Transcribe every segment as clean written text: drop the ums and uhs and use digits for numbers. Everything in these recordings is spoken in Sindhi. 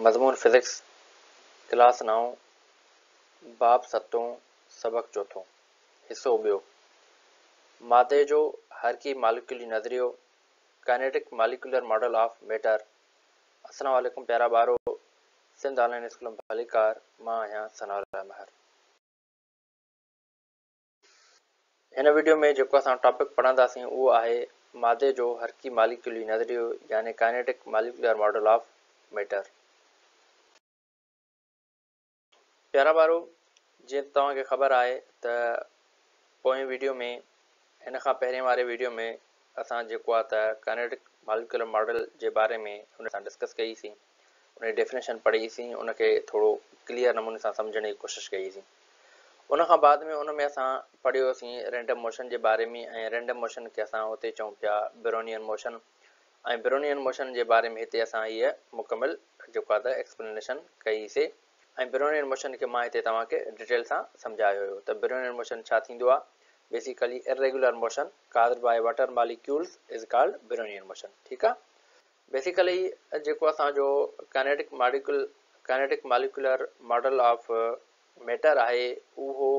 مضمون فزڪس، ڪلاس نائون، باب ستون، سبق چوٿون، حصو ٻيو، مادي جو حرڪي ماليڪيولي نظريو، Kinetic Molecular Model of Matter، السلام عليڪم پيارا ٻارو، سنڌ آن لائين اسڪول ۾ ڀليڪار، مان آهيان ثناء الله مهر. هن وڊيو ۾ جيڪو اسان ٽاپڪ پڙهنداسين اهو آهي مادي جو حرڪي ماليڪيولي نظريو يعني Kinetic Molecular Model of Matter. پيارا ٻارو جيئن ته توهان کي خبر آهي ته پوئين وڊيو ۾ هن کان پهرين واري وڊيو ۾ اسان جيڪو آهي ته Kinetic Molecular Model جي باري ۾ ان سان ڊسڪس ڪئي سين ان جي ڊيفينيشن پڙهي سين ان کي ٿورو ڪليئر نموني سان سمجهڻ جي ڪوشش ڪئي سين. ان کان بعد ۾ ان ۾ اسان پڙهيوسين رينڊم موشن جي باري ۾ ۽ رينڊم موشن کي اسان اتي چئون پيا برونين موشن ۽ برونين موشن جي باري ۾ هتي اسان هيء مڪمل جيڪو آهي ته ايڪسپلينيشن ڪئي سي ۽ برونين موشن کي مان هتي توهان کي ڊيٽيل سان سمجهايو هيو ته برونين موشن ڇا ٿيندو آهي basically irregular motion caused by water molecules is called Brownian motion ٺيڪ آهي بيسيڪلي جيڪو اسان جو kinetic molecule kinetic molecular model of matter آهي اهو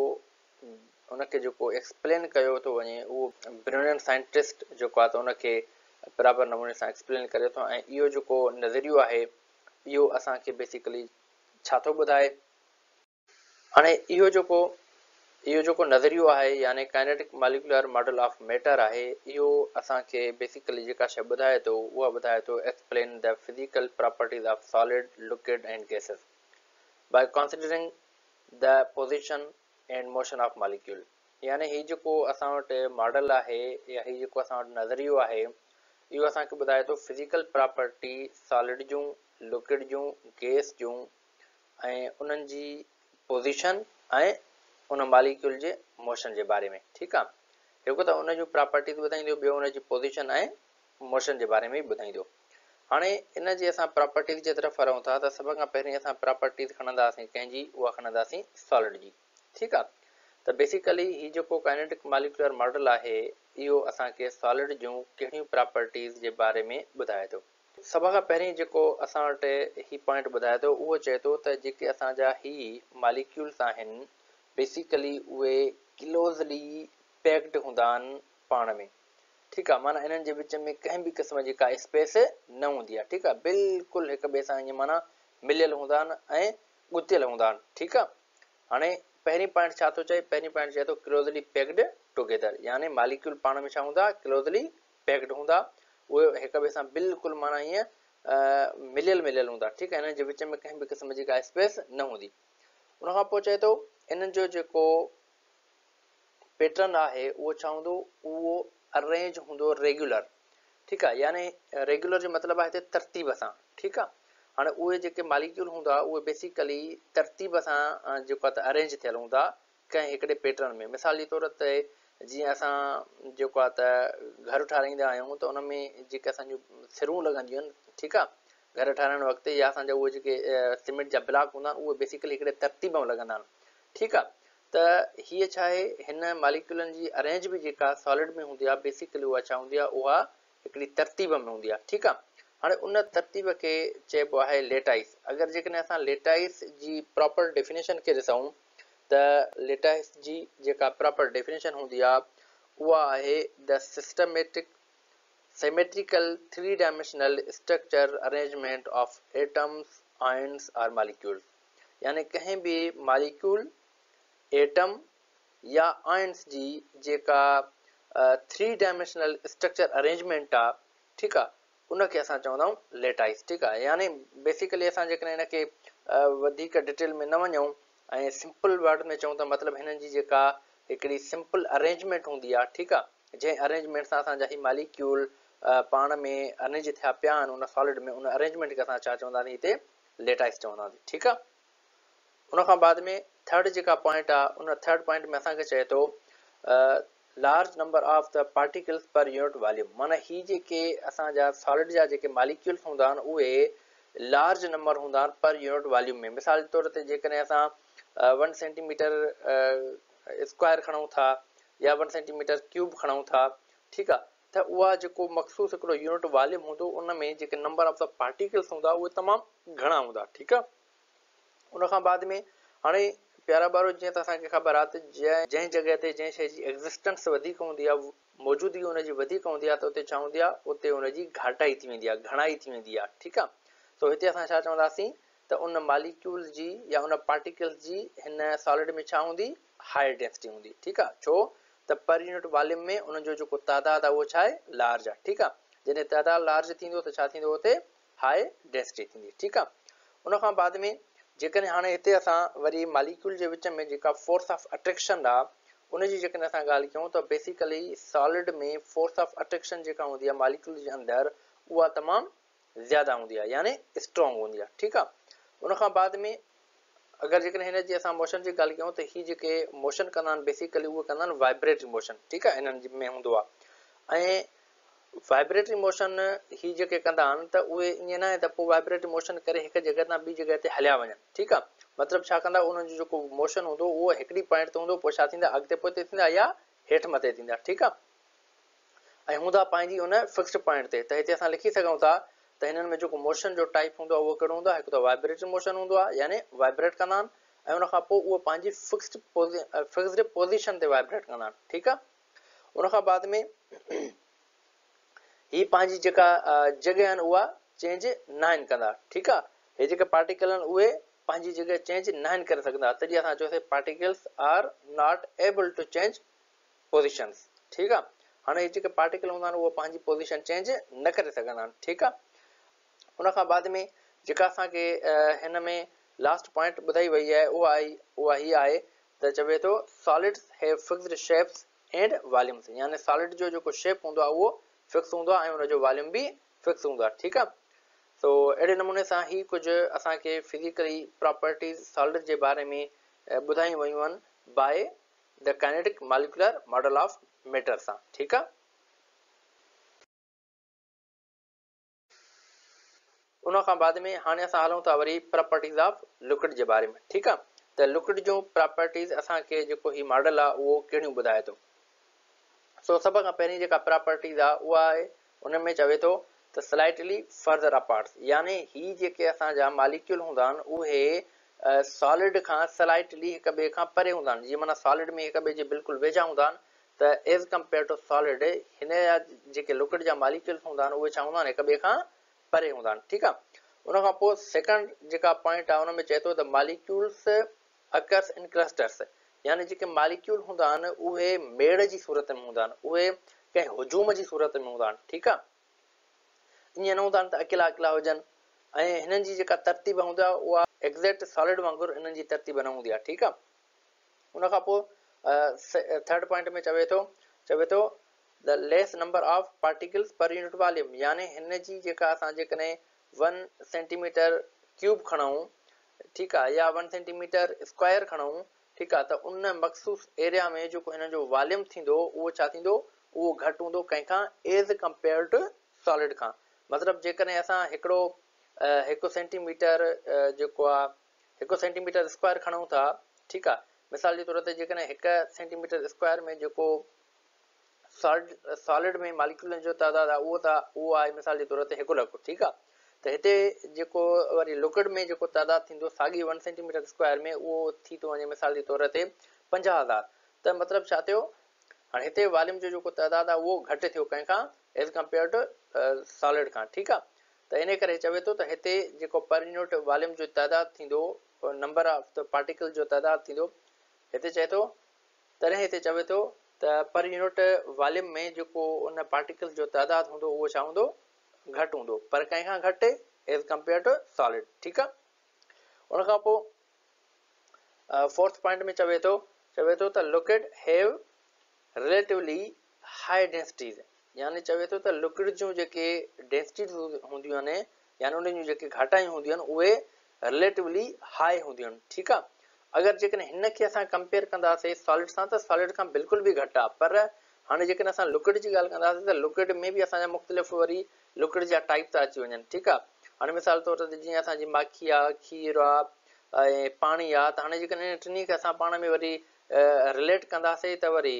ان کي جيڪو ايڪسپلين ڪيو ٿو وڃي اهو برونين سائنٽسٽ جيڪو آهي ته ان کي برابر نموني سان ايڪسپلين ڪري ٿو ۽ اهو جيڪو نظريو آهي اهو اسان کي بيسيڪلي ڇا ٿو ٻڌائي. هاڻي اهو جيڪو اهو جيڪو نظريو آهي يعني kinetic molecular model of matter آهي اهو اسان کي بيسيڪلي جيڪا شيء ٻڌائي ٿو اها ٻڌائي ٿو explain the physical properties of solid, liquid and gases. By considering the position and motion of molecule يعني هي جيڪو اسان وٽ ماڊل آهي يا هي جيڪو اسان وٽ نظريو آهي اهو اسان کي ٻڌائي ٿو فزيڪل پراپرٽي سالڊ جون، لڪوڊ جون، گيس جون ۽ انهن جي پوزيشن ۽ ان ماليڪيول جي موشن جي باري ۾ ٺيڪ آ هڪ ته ان جون پراپرٽيز ٻڌائيندو ٻيو ان جي پوزيشن ۽ موشن جي باري ۾ به ٻڌائيندو. هاڻي ان جي اسان پراپرٽيز جي طرف هلون ٿا ته سڀ کان پهرين اسان پراپرٽيز کڻنداسين ڪنهن جي اها کڻنداسين سالڊ جي ٺيڪ آ ته بيسيڪلي هي جيڪو ڪائنيٽڪ ماليڪيولر ماڊل آهي اهو اسان کي سالڊ جون ڪهڙيون پراپرٽيز جي باري ۾ ٻڌائي ٿو. سڀ کان پهرين جيڪو اسان وٽ هي پوائنٽ ٻڌائي ٿو اهو چئي ٿو ته جيڪي اسان جا هي ماليڪيولز آهن بيسيڪلي اهي ڪلوزلي پيڪڊ هوندا آهن پاڻ ۾ ٺيڪ آ معنيٰ انهن جي وچ ۾ ڪنهن به قسم جي ڪا اسپيس نه هوندي آ ٺيڪ آ بلڪل هڪ ٻئي سان ائين معنيٰ مليل هوندا آهن ۽ ڳتيل هوندا آهن ٺيڪ آ هاڻي پهرين پوائنٽ ڇا ٿو چئي پهرين پوائنٽ چئي ٿو ڪلوزلي پيڪڊ ٽوگيدر يعني ماليڪيول پاڻ ۾ ڇا هوندا ڪلوزلي پيڪڊ هوندا اهي هڪ ٻئي سان بلڪل معنيٰ ائين مليل مليل هوندا ٺيڪ آ انهن جي وچ ۾ ڪنهن به قسم جي ڪا اسپيس نه هوندي ان کان پوء چئي ٿو انهن جو جيڪو پيٽرن آهي اهو ڇا هوندو اهو ارينج هوندو ريگيولر ٺيڪ آهي يعني ريگيولر جو مطلب آهي هتي ترتيب سان ٺيڪ آهي هاڻي اهي جيڪي ماليڪيول هوندا اهي بيسيڪلي ترتيب سان جيڪو آهي ته ارينج ٿيل هوندا ڪنهن هڪڙي پيٽرن ۾ مثال جي طور تي جيئن اسان جيڪو آهي ته گهر ٺاراهيندا آهيون ته ان ۾ جيڪي اسان جون سرون لڳنديون آهن ٺيڪ آهي گهر ٺاراهڻ وقت يا اسان جا اهي جيڪي سيمينٽ جا بلاڪ هوندا آهن اهي بيسيڪلي هڪڙي ترتيب ۾ لڳندا آهن ٺيڪ آهي ته هيء ڇا آهي؟ هن ماليڪيولن جي ارينج به جيڪا سالڊ ۾ هوندي آهي بيسيڪلي اها ڇا هوندي آهي اها هڪڙي ترتيب ۾ هوندي آهي ٺيڪ آهي هاڻي ان ترتيب کي چئبو آهي ليٽائس اگر جيڪڏهن اسان ليٽائس جي پراپر ڊيفينيشن کي ڏسون ته ليٽائس جي جيڪا پراپر ڊيفينيشن هوندي آهي اها آهي the systematic symmetrical three dimensional structure arrangement of atoms ions or molecules يعني ڪنهن به ماليڪيول، ايٽم يا آئنس جي جيڪا ٿري ڊائمينشنل اسٽرڪچر ارينجمينٽ آ ٺيڪ آ ان کي اسان چوندا آهيون ليٽائس ٺيڪ آ يعني بيسيڪلي اسان جيڪڏهن ان کي وڌيڪ ڊيٽيل ۾ نه وڃون ۽ سمپل ورڊ ۾ چئون ته مطلب هنن جي جيڪا هڪڙي سمپل ارينجمينٽ هوندي آ ٺيڪ آ جنهن ارينجمينٽ سان اسان جا هي ماليڪيول پاڻ ۾ ارينج ٿيا پيا آهن ان سالڊ ۾ ان ارينجمينٽ کي اسان ڇا چونداسين هتي ليٽائس چونداسين ٺيڪ آ ان کان بعد ۾ ٿرڊ جيڪا پوائنٽ آ ان ٿرڊ پوائنٽ ۾ اسان کي چئي ٿو large number of the particles per unit volume معنيٰ هي جيڪي اسان جا سالڊ جا جيڪي ماليڪيولس هوندا آهن اهي لارج نمبر هوندا آهن پر يونٽ واليوم ۾ مثال جي طور تي جيڪڏهن اسان ون سينٽي ميٽر اسڪوائر کڻون ٿا يا ون سينٽي ميٽر ڪيوب کڻون ٿا ٺيڪ آ ته ته اها جيڪو مخصوص هڪڙو يونٽ واليوم هوندو ان ۾ جيڪي نمبر آف the particles هوندا اهي تمام گهڻا هوندا ٺيڪ آ. ان کان بعد ۾ هاڻي پيارا ٻارو جيئن ته اسان کي خبر آ ته جنهن جڳهه تي جنهن شيء جي ايگزسٽنس وڌيڪ هوندي آ موجودگي ان جي وڌيڪ هوندي آ ته اتي ڇا هوندي آ اتي ان جي گهاٽائي ٿي ويندي آ گهڻائي ٿي ويندي آ ٺيڪ آ. سو هتي اسان ڇا چونداسين ته ان ماليڪيولز جي يا ان پارٽيڪلز جي هن سالڊ ۾ ڇا هوندي هائر ڊينسٽي هوندي ٺيڪ آ ڇو ته پر يونٽ واليوم ۾ انهن جو جيڪو تعداد آ اهو ڇا آهي لارج آ ٺيڪ آ جڏهن تعداد لارج ٿيندو ته ڇا ٿيندو اتي هاء ڊينسٽي ٿيندي ٺيڪ آ ان کان بعد ۾ جيڪڏهن هاڻي هتي اسان وري ماليڪيول جي وچ ۾ جيڪا فورس آف اٽريڪشن آ ان جي جيڪڏهن اسان ڳالهه ڪيون ته basically solid ۾ force of attraction جيڪا هوندي آ ماليڪيول جي اندر اها تمام زياده هوندي آهي يعني اسٽرانگ هوندي آهي ٺيڪ آهي ان کان بعد ۾ اگر جيڪڏهن هن جي اسان موشن جي ڳالهه ڪيون ته هي جيڪي موشن ڪندا آهن بيسيڪلي اهي ڪندا آهن وائبريٽري موشن ٺيڪ آهي انهن ۾ هوندو آهي ۽ وائبريٽري موشن هي جيڪي ڪندا آهن ته اهي ائين ناهي ته پوء وائبريٽري موشن ڪري هڪ جڳهه تان ٻي جڳهه تي هليا وڃن ٺيڪ آهي مطلب ڇا ڪندا انهن جو جيڪو موشن هوندو اهو هڪڙي پوائنٽ تي هوندو پوء ڇا ٿيندا اڳتي پوئتي ٿيندا يا هيٺ مٿي ٿيندا ٺيڪ آهي ۽ هوندا پنهنجي ان فڪسڊ پوائنٽ تي ته هتي اسان لکي سگهون ٿا ته هنن ۾ جيڪو موشن جو ٽائيپ هوندو آهي اهو ڪهڙو هوندو آهي هڪ ته وائبريٽري موشن هوندو آهي يعني وائبريٽ ڪندا آهن ۽ ان کان پوء اهو پنهنجي فڪسڊ فڪسڊ پوزيشن تي وائبريٽ ڪندا آهن ٺيڪ آهي ان کان بعد ۾ هي پنهنجي جيڪا جڳهه آهن اها چينج ناهن ڪندا ٺيڪ آهي هي جيڪي پارٽيڪل آهن اهي پنهنجي جڳهه چينج ناهن ڪري سگهندا تڏهن اسان چيوسي particles are not able to change positions ٺيڪ آ هاڻي هي جيڪي پارٽيڪل هوندا آهن اهي پنهنجي پوزيشن چينج نه ڪري سگهندا آهن ٺيڪ آ ان کان بعد ۾ جيڪا اسان کي هن ۾ لاسٽ پوائنٽ ٻڌائي وئي آهي اها آهي اها هي آهي ته چوي ٿو solids have fixed shapes and volumes يعني سالڊ جو جيڪو شيپ هوندو آهي اهو فڪس هوندو آهي ۽ ان جو واليوم به فڪس هوندو آهي ٺيڪ آ سو اهڙي نموني سان هي ڪجهه اسان کي فزيڪلي پراپرٽيز سالڊ جي باري ۾ ٻڌايون ويون آهن by the kinetic molecular model of matter سان ٺيڪ آ. ان کان بعد ۾ هاڻي اسان هلون ٿا وري پراپرٽيز آف لڪوڊ جي باري ۾ ٺيڪ آ ته لڪوڊ جون پراپرٽيز اسان کي جيڪو هي ماڊل آ اهو ڪهڙيون ٻڌائي ٿو. سو سڀ کان پهرين جيڪا پراپرٽيز آ اها آهي ان ۾ چوي ٿو ته سلائٽلي فرڌر اپارٽس يعني هي جيڪي اسان جا ماليڪيول هوندا آهن اهي سالڊ کان سلائٽلي هڪ ٻئي کان پري هوندا آهن جيئن معنيٰ سالڊ ۾ هڪ ٻئي جي بلڪل ويجها هوندا آهن ته ايز ڪمپيئر ٽو سالڊ هن جا جيڪي لڪوڊ جا ماليڪيولس هوندا آهن اهي ڇا هوندا آهن هڪ ٻئي کان پري هوندا آهن ٺيڪ آهي ان کان پوء سيڪنڊ جيڪا پوائنٽ آهي ان ۾ چئي ٿو ته ماليڪيولس اڪرس ان ڪلسٽرس يعني جيڪي ماليڪيول هوندا آهن اهي ميڙ جي صورت ۾ هوندا آهن اهي ڪنهن هجوم جي صورت ۾ هوندا آهن ٺيڪ آهي ائين نه هوندا آهن ته اڪيلا اڪيلا هجن ۽ هنن جي جيڪا ترتيب هوندي آهي اها ايگزيڪٽ سالڊ وانگر انهن جي ترتيب نه هوندي آهي ٺيڪ آهي ان کان پوء ٿرڊ پوائنٽ ۾ چوي ٿو چوي ٿو the less number of particles per unit volume يعني هن جي جيڪا اسان جيڪڏهن ون سينٽي ميٽر ڪيوب کڻون ٺيڪ آ يا ون سينٽي ميٽر اسڪوائر کڻون ٺيڪ آ ته ان مخصوص ايريا ۾ جيڪو هن جو واليوم ٿيندو اهو ڇا ٿيندو اهو گهٽ هوندو ڪنهن کان ايز ڪمپيئر ٽو سالڊ کان مطلب جيڪڏهن اسان هڪڙو هڪ سينٽي ميٽر جيڪو آ هڪ سينٽي ميٽر اسڪوائر کڻون ٿا ٺيڪ آ مثال جي طور تي جيڪڏهن هڪ سينٽي ميٽر اسڪوائر ۾ جيڪو سالڊ سالڊ ۾ ماليڪيولن جو تعداد آهي اهو ته اهو آهي مثال جي طور تي هڪ لک ٺيڪ آهي ته هتي جيڪو وري لڪوڊ ۾ جيڪو تعداد ٿيندو ساڳي ون سينٽي ميٽر اسڪوائر ۾ اهو ٿي ٿو وڃي مثال جي طور تي 50,000 ته مطلب ڇا ٿيو هاڻي هتي واليوم جو جيڪو تعداد آهي اهو گهٽ ٿيو ڪنهن کان ايز ڪمپيئر ٽو سالڊ کان ٺيڪ آهي ته انهي ڪري چوي ٿو ته هتي جيڪو پر يونٽ واليوم جو تعداد ٿيندو نمبر آف the particle جو تعداد ٿيندو هتي چئي ٿو تڏهن هتي چوي ٿو ته پر يونٽ واليوم ۾ جيڪو ان پارٽيڪلز جو تعداد هوندو اهو ڇا هوندو گهٽ هوندو پر ڪنهن کان گهٽ ايز ڪمپيئر ٽو سالڊ ٺيڪ آ ان کان پوء فورٿ پوائنٽ ۾ چوي ٿو چوي ٿو ته لڪوڊ have relatively high ڊينسٽيز يعني چوي ٿو ته لڪوڊ جون جيڪي ڊينسٽيز هونديون آهن يعني انهن جون جيڪي گهاٽايون هونديون آهن اهي رليٽولي هاء هونديون آهن ٺيڪ آ اگر جيڪڏهن هن کي اسان ڪمپيئر ڪنداسين سالڊ سان ته سالڊ کان بلڪل به گهٽ آ پر هاڻي جيڪڏهن اسان لڪوڊ جي ڳالهه ڪنداسين ته لڪوڊ ۾ به اسان جا مختلف وري لڪوڊ جا ٽائپ ٿا اچي وڃن ٺيڪ آ هاڻي مثال طور تي جيئن اسان جي ماکي آ کير آ ۽ پاڻي آ ته هاڻي جيڪڏهن انهن ٽنهي کي اسان پاڻ ۾ وري رليٽ ڪنداسين ته وري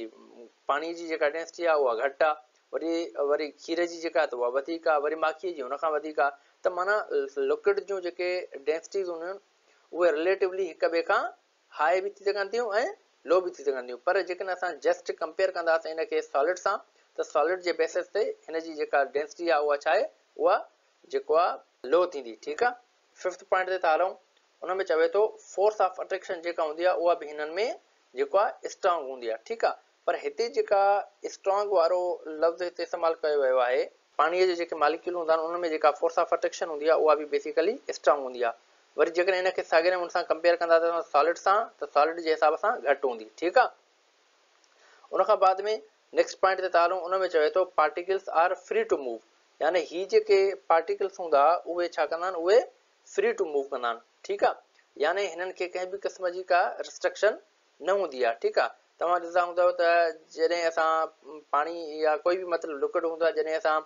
پاڻي جي جيڪا ڊينسٽي آ اها گهٽ آ وري وري کير جي جيڪا آهي ته اها وڌيڪ آهي، وري ماکيء جي ان کان وڌيڪ آهي ته معنيٰ لڪوئڊ جون جيڪي ڊينسٽيز هونديون آهن اهي رليٽولي هڪ ٻئي کان هاء به ٿي سگهن ٿيون ۽ لو به ٿي سگهن ٿيون پر جيڪڏهن اسان جسٽ ڪمپيئر ڪنداسين ان کي سالڊ سان ته سالڊ جي بيسس تي هن جي جيڪا ڊينسٽي آهي اها ڇا آهي اها جيڪو آهي لو ٿيندي ٺيڪ آهي. ففٿ پوائنٽ تي ٿا هلون ان ۾ چوي ٿو فورس آف اٽريڪشن جيڪا هوندي آهي اها به هنن ۾ جيڪو آهي اسٽرانگ هوندي آهي ٺيڪ آهي پر هتي جيڪا اسٽرانگ وارو لفظ هتي استعمال ڪيو ويو آهي پاڻيء جا جيڪي ماليڪيول هوندا آهن انهن ۾ جيڪا فورس آف اٽريڪشن هوندي آهي اها به بيسيڪلي اسٽرانگ هوندي آهي وري جيڪڏهن ان کي ساڳئي نموني سان ڪمپيئر ڪنداسين سالڊ سان ته سالڊ جي حساب سان گهٽ هوندي ٺيڪ آهي ان کان بعد ۾ نيڪسٽ پوائنٽ تي ٿا هلون ان ۾ چوي ٿو particles are free to move يعني هي جيڪي پارٽيڪلس هوندا اهي ڇا ڪندا آهن اهي فري ٽو موو ڪندا آهن ٺيڪ آهي يعني هنن کي ڪنهن به قسم جي ڪا ريسٽرڪشن نه هوندي آهي ٺيڪ آهي توهان ڏسندا هوندؤ ته جڏهن اسان پاڻي يا ڪوئي به مطلب لڪوئڊ هوندو آهي جڏهن اسان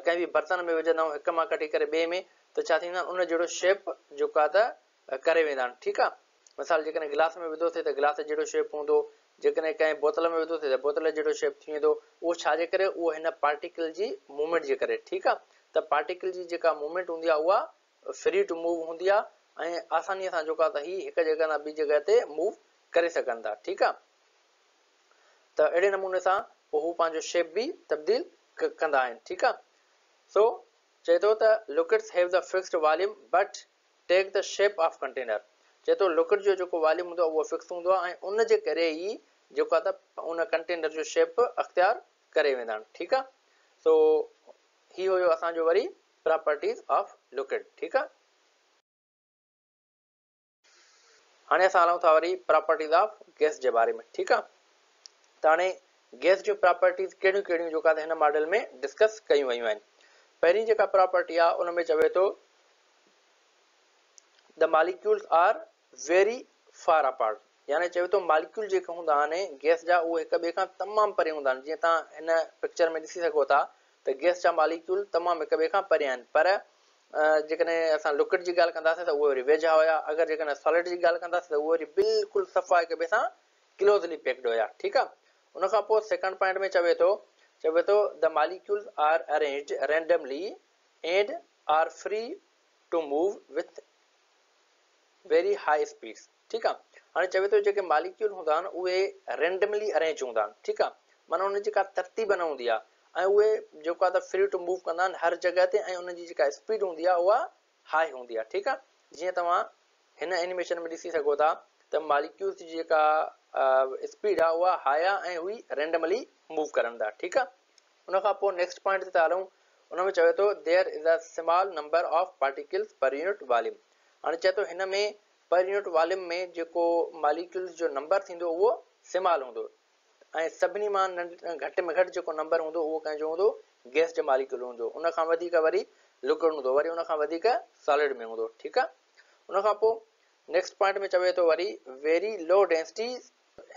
ڪنهن به برتن ۾ وجهندا آهيون هڪ مان ڪڍي ڪري ٻئي ۾ ته ڇا ٿيندا آهن ان جهڙو شيپ جيڪو آهي ته ڪري ويندا آهن ٺيڪ آهي مثال جيڪڏهن گلاس ۾ وڌوسي ته گلاس جهڙو شيپ هوندو جيڪڏهن ڪنهن بوتل ۾ وڌوسي ته بوتل جهڙو شيپ ٿي ويندو اهو ڇا جي ڪري اهو هن پارٽيڪل جي موومينٽ جي ڪري ٺيڪ آهي ته پارٽيڪل جي جيڪا موومينٽ هوندي آهي اها فري ٽو موو هوندي آهي ۽ آساني سان جيڪو آهي ته هي هڪ جڳهه کان ٻي جڳهه تي موو ڪري سگهن ٿا ٺيڪ آهي ته اهڙي نموني سان پوء هو پنهنجو شيپ به تبديل ڪندا آهن ٺيڪ آ سو چئي ٿو ته liquids have the fixed volume but take the shape of container چئي ٿو لڪوئڊ جو جيڪو واليوم هوندو آ اهو فڪس هوندو آ ۽ ان جي ڪري ئي جيڪو آ ته ان ڪنٽينر جو شيپ اختيار ڪري ويندا آهن ٺيڪ آ سو هي هيو اسان جو وري پراپرٽيز آف لڪوئڊ ٺيڪ آ. هاڻي اسان هلون ٿا وري پراپرٽيز آف گئس جي باري ۾ ٺيڪ آ ته هاڻي گئس جون پراپرٽيز ڪهڙيون ڪهڙيون جيڪا هن ماڊل ۾ ڊسڪس ڪيون ويون آهن پهرين جيڪا پراپرٽي آ ان ۾ چوي ٿو the molecules are very far apart يعني چوي ٿو ماليڪيول جيڪي هوندا آهن گئس جا اهي هڪ ٻئي کان تمام پري هوندا آهن جيئن توهان هن پڪچر ۾ ڏسي سگهو ٿا ته گئس جا ماليڪيول تمام هڪ ٻئي کان پري آهن پر جيڪڏهن اسان لڪوئڊ جي ڳالهه ڪنداسين ته اهي وري ويجها هيا اگر جيڪڏهن سالڊ جي ڳالهه ڪنداسين ته اهي وري بلڪل صفا هڪ ٻئي سان ڪلوزلي پيڪڊ هيا ٺيڪ آ ان کان پوء سيڪنڊ پوائنٽ ۾ چوي ٿو چوي ٿو the molecules are arranged randomly and are free to move with very high speeds ٺيڪ آ هاڻي چوي ٿو جيڪي ماليڪيول هوندا آهن اهي رينڊملي ارينج هوندا آهن ٺيڪ آ معنيٰ انهن جي ڪا ترتيب نه هوندي آ ۽ اهي جيڪو آ ته فري ٽو موو ڪندا آهن هر جڳهه تي ۽ انهن جي جيڪا اسپيڊ هوندي آ اها هاء هوندي آ ٺيڪ آ جيئن توهان هن اينيميشن ۾ ڏسي سگهو ٿا ته ماليڪيولز جي جيڪا اسپيڊ آ اها هاء آ ۽ اهي رينڊملي موو ڪرن ٿا ٺيڪ آ ان کان پوء نيڪسٽ پوائنٽ تي ٿا هلون ان ۾ چوي ٿو there is a small number of particles per unit volume هاڻي چئي ٿو هن ۾ پر يونٽ واليوم ۾ جيڪو ماليڪيولز جو نمبر ٿيندو اهو سمال هوندو ۽ سڀني مان گهٽ ۾ گهٽ جيڪو نمبر هوندو اهو ڪنهن جو هوندو گئس جي ماليڪيول هوندو ان کان وڌيڪ وري لڪوئڊ هوندو وري ان کان وڌيڪ سالڊ ۾ هوندو ٺيڪ آ ان کان پوء نيڪسٽ پوائنٽ ۾ چوي ٿو وري ويري لو ڊينسٽي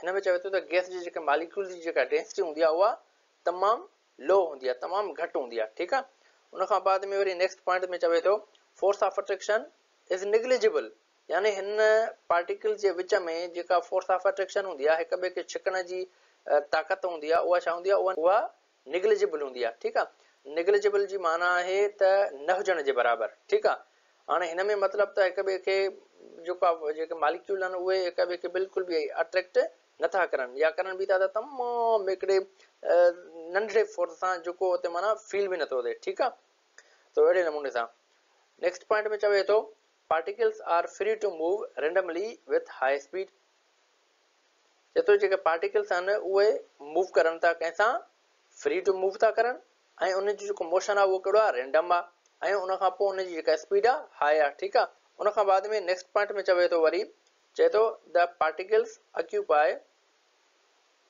هن ۾ چوي ٿو ته گئس جي جيڪي ماليڪيولز جي جيڪا ڊينسٽي هوندي آ اها تمام لو هوندي آ تمام گهٽ هوندي آ ٺيڪ آ ان کان بعد ۾ وري نيڪسٽ پوائنٽ ۾ چوي ٿو force of attraction is negligible يعني هن پارٽيڪل جي وچ ۾ جيڪا فورس آف اٽريڪشن هوندي آهي هڪ ٻئي کي ڇڪڻ جي طاقت هوندي آهي اها ڇا هوندي آهي اها نيگليجبل هوندي آهي ٺيڪ آهي نيگليجبل جي معنيٰ آهي ته نه هجڻ جي برابر ٺيڪ آهي هاڻي هن ۾ مطلب ته هڪ ٻئي کي جيڪو آهي جيڪي ماليڪيول آهن اهي هڪ ٻئي کي بلڪل به اٽريڪٽ نٿا ڪرن يا ڪرن به ٿا ته تمام هڪڙي ننڍڙي فورس سان جيڪو اتي معنيٰ فيل به نٿو ٿئي ٺيڪ آهي ته اهڙي نموني سان نيڪسٽ پوائنٽ ۾ چوي ٿو particles are free to move randomly with high speed چئي ٿو جيڪي پارٽيڪلز آهن اهي موو ڪرن ٿا ڪنهن سان فري ٽو موو ٿا ڪرن ۽ انهن جو جيڪو موشن آهي اهو ڪهڙو آهي رينڊم آهي ۽ ان کان پوء ان جي جيڪا اسپيڊ آهي هاء آهي ٺيڪ آهي ان کان بعد ۾ نيڪسٽ پوائنٽ ۾ چوي ٿو وري چئي ٿو the particles occupy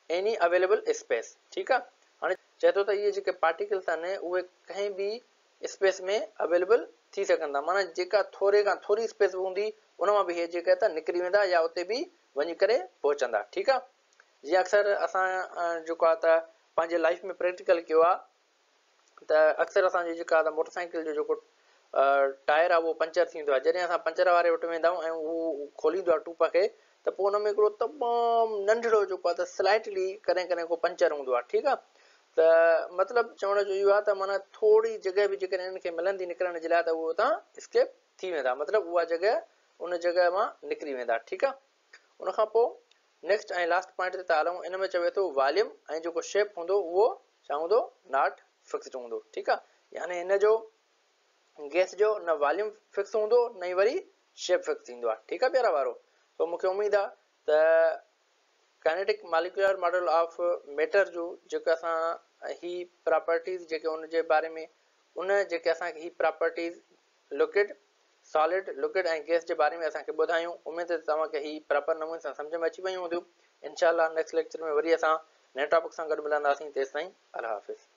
any available space ٺيڪ آ هاڻي چئي ٿو ته اهي جيڪي پارٽيڪلس آهن اهي ڪنهن به اسپيس ۾ اويليبل ٿي سگهن ٿا معنيٰ جيڪا ٿوري کان ٿوري اسپيس به هوندي ان مان به اهي جيڪي ته نڪري ويندا يا اتي به وڃي ڪري پهچندا ٺيڪ آ جيئن اڪثر اسان جيڪو آ ته پنهنجي لائف ۾ پريڪٽيڪل ڪيو آ ته اڪثر اسان جي جيڪا ته موٽر سائيڪل جو جيڪو ٽائر آهي اهو پنچر ٿيندو آهي جڏهن اسان پنچر واري وٽ ويندا آهيون ۽ هو کوليندو آهي ٽوپ کي ته پوء ان ۾ هڪڙو تمام ننڍڙو جيڪو آهي ته سلائٽلي ڪڏهن ڪڏهن ڪو پنچر هوندو آهي ٺيڪ آهي ته مطلب چوڻ جو اهو آهي ته معنيٰ ٿوري جڳهه به جيڪڏهن انهن کي ملندي نڪرڻ جي لاء ته اهي اتان اسڪيپ ٿي ويندا مطلب اها جڳهه ان جڳهه مان نڪري ويندا ٺيڪ آهي ان کان پوء نيڪسٽ ۽ لاسٽ پوائنٽ تي ٿا هلون ان ۾ چوي ٿو واليوم ۽ جيڪو شيپ هوندو اهو ڇا هوندو not fixed هوندو ٺيڪ آ يعني هن جو گيس جو نه واليوم فڪس هوندو نه ئي وري شيپ فڪس ٿيندو آ ٺيڪ آ پيارا ٻارو سو مونکي اميد آ ته kinetic molecular model of matter جو جيڪو اسان هي پراپرٽيز جيڪي ان جي باري ۾ ان جيڪي اسان کي هي properties liquid, solid, liquid ۽ gas جي باري ۾ اسان کي ٻڌايون. اميد ته توهان کي هي پراپر نموني سان سمجهه ۾ اچي ويون هونديون. انشاء الله نيڪسٽ ليڪچر ۾ وري اسان نئين ٽاپڪ سان گڏ ملنداسين تيستائين الله حافظ.